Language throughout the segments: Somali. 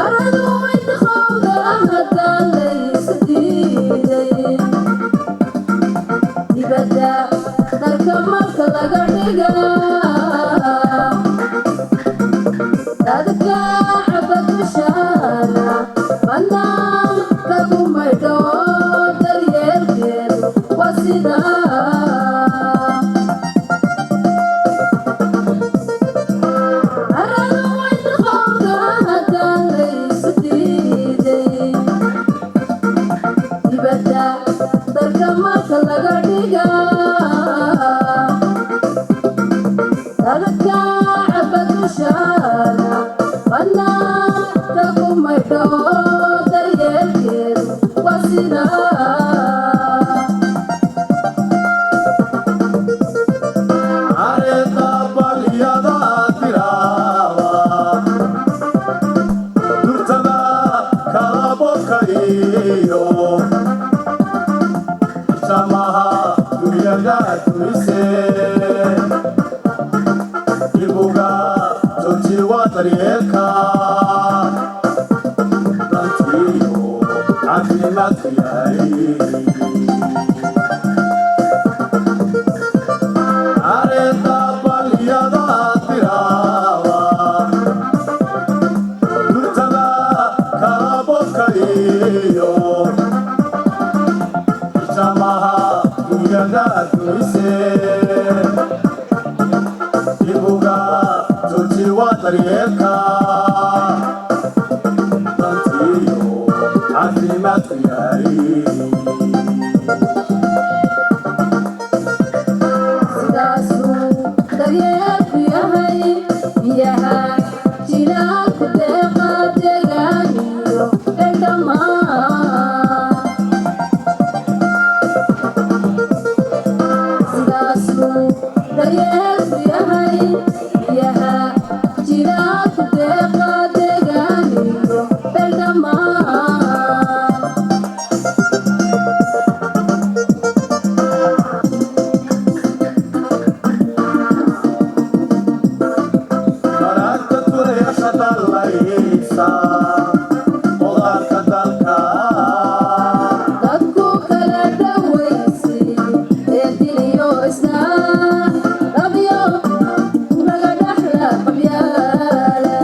Aradu idqowda haddaan laysu diiday, dibadda dalka marka laga dhigaa, dadka caba dushaada banaanka ku maydho, daryeelkeedu waa sidaa. Aradu idqowda haddaan laysu diiday, dibadda dalka marka laga dhigaa, dadka caba dushaada banaanka ku maydho, daryeelkeedu waa sidaa. Areeda balyada tiraaba, durtada kala iyo jamaha dunyada dumise, dibuga jooji waa daryeelka dantiyo caafimaadku yahay. Areeda balyada tiraaba, durtada kala iyo jamaha dunyada dumise, dibuga jooji waa daryeelka dantiyo caafimaadku yahay. Sidaasuu daryeelku yahay, biyaha jilaalku deeqa deegaaniyo beldhammaan. Sidaasuu daryeelku yahay, biyaha jilaalku deeqa deegaaniyo beldhammaan. Baraagta turayaasha dallaysa qudaarka dalka, Dadku kala dhawaysi ee diliyo isna qabyo laga dhaxla qabyaala.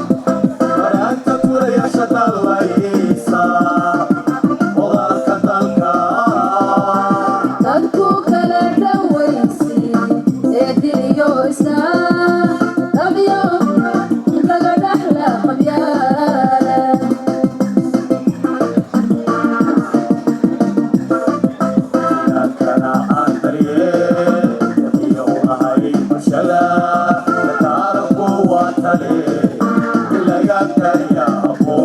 Baraagta turayaasha dallaysa qudaarka dalka, Dadku kala dhawaysi ee diliyo isna qabyo laga dhaxla qabyaala. Dadkana aan daryeel iyo ahay bulshada taarabku waa tale in laga tayaabo.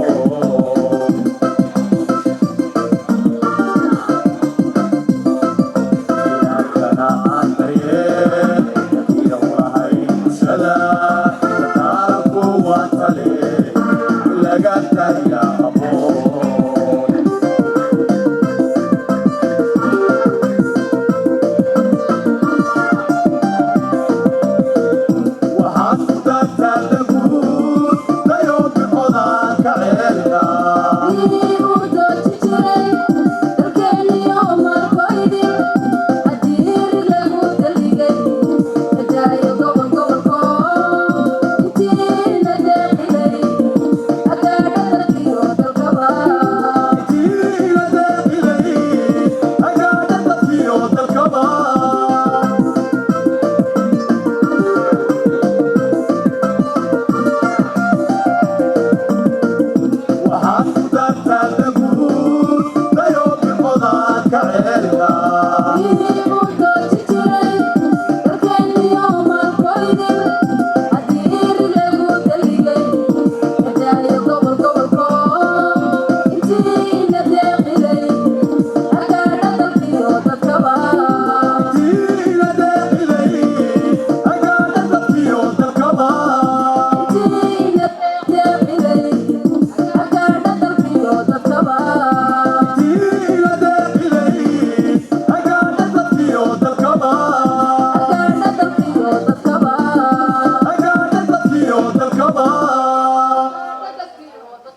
Dadkana aan daryeel iyo ahay Thank